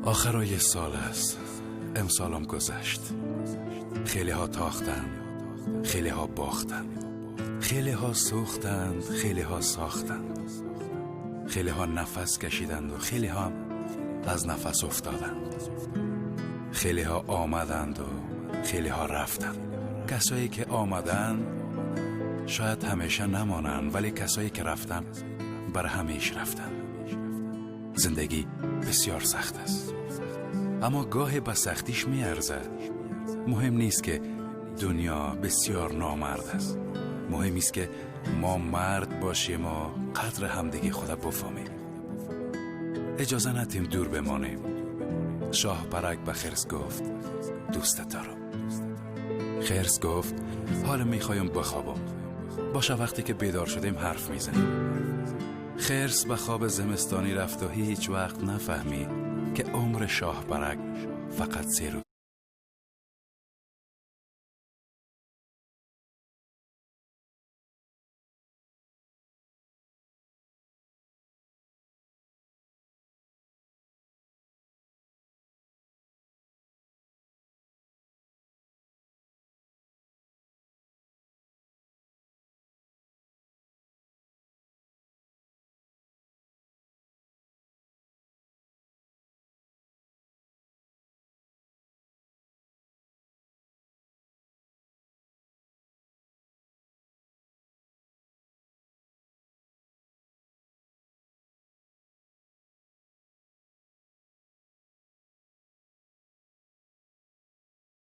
آخرای سال است. امسالم گذشت. خیلی ها تاختند، خیلی ها باختند، خیلی ها سوختند، خیلی ها ساختند، خیلی ها نفس کشیدند و خیلی ها از نفس افتادند. خیلی ها آمدند و خیلی ها رفتند. کسایی که آمدند شاید همیشه نمانند، ولی کسایی که رفتند بر همیشه رفتند. زندگی بسیار سخت است، اما گاه به سختیش میارزد. مهم نیست که دنیا بسیار نامرد است، مهم است که ما مرد باشیم و قدر همدیگه خود بفهمیم. اجازه ندیم دور بمانیم. شاه پرک به خرس گفت: دوست دارم. خرس گفت: حالا میخوایم بخوابم. باشه، وقتی که بیدار شدیم حرف میزنیم. خرس به خواب زمستانی رفت و هیچ وقت نفهمید که عمر شاه پرک فقط 3 روز